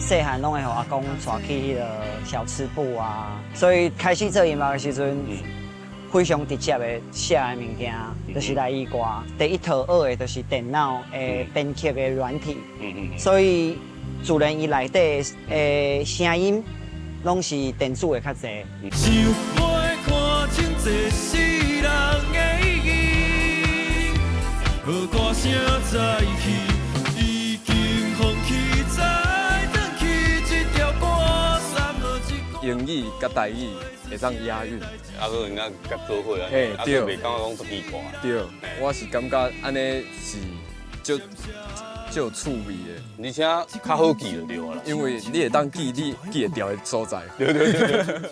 細漢攏會予阿公帶去彼个小吃部啊，所以開始做音樂的時陣，非常直接的寫的物件就是台語歌。第一套學的就是電腦的編曲的軟體，所以自然伊內底的聲音攏是電子的較濟。想欲看清這世人的意義，予歌聲再起，已經放棄再轉去這條歌，三一英語佮台語會當押韻。啊，閣會當佮做伙啊，嘿，對。袂感覺講足奇怪。對，我是感覺按呢是足足有趣味的，而且較好記就對啦。因為你會當記你記會牢的所在。對對對對。